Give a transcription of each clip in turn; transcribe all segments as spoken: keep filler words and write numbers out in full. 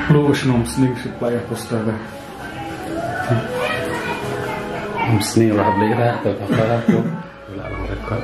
Lu shnong sning shi plai poster da. Sning lah beli dah tu apa tu. Ulah lah record.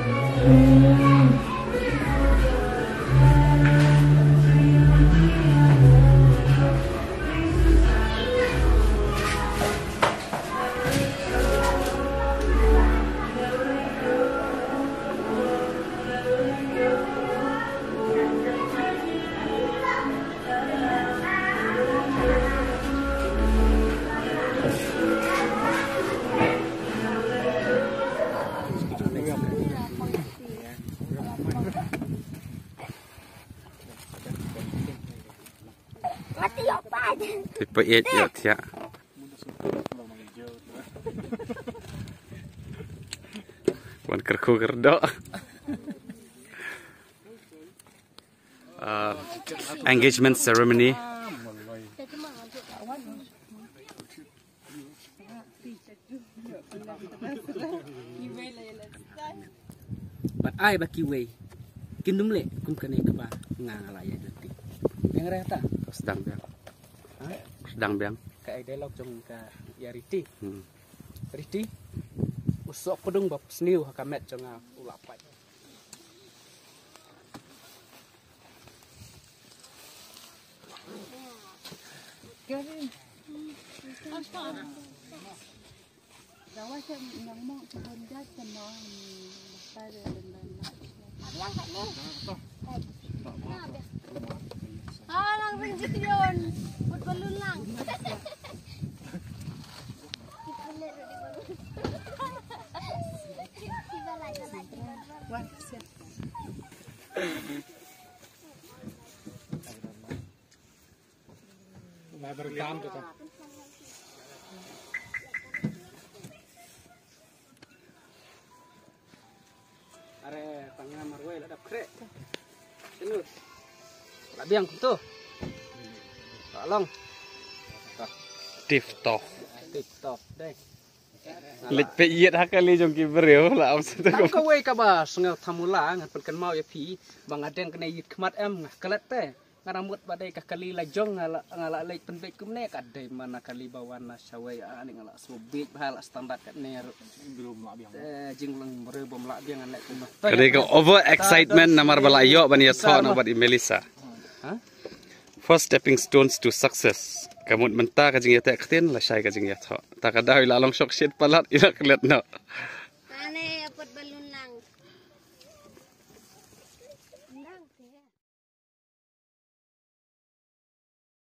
Mati yok pa. Tipe iet yok tiak. Wan kerku kerdok. Uh, engagement ceremony. Bad ai ba kiwei kin ym leh kum kane kaba nga nga la ïa lynti. Ïa nga reta. Sdang biang. Ha? Sdang biang. Ka ai dialogue jong ka ïa Riti. Hmm. Riti. U soh kudung ba sniew ha ka met jong nga u la pait. Ah, lang ring jiti yon. Buat balun lang. Lai berkam tu. Are tang nga marwei la dap khreh. Sini. La biang tu. La long. Tip top. Tip top deh. Leit peit ïit ha kali jong ki briew la am satu. Tang kawei kaba sngewthuh mula ngan pynkynmaw ïa phi ba nga deng kane ïit khmat em nga klet te. Nga mut ba dei ka kali la jong nga la, nga la leit pynbeit kumne ka dei mana kali ba wan na shawei ani nga la sngewbeit ba la standard katne ruh. Te jinglong briew bym lah biang ngan leit kumne. Ka dei ka over excitement namar ba la ïoh ban ïathoh na bad i Melissa. Ha? First stepping stones to success. Ka mut mynta ka jingïateh ktien lashai ka jingïathoh. Ta ka dei la long shok shit palat ila klet noh. Ane apot balun lang.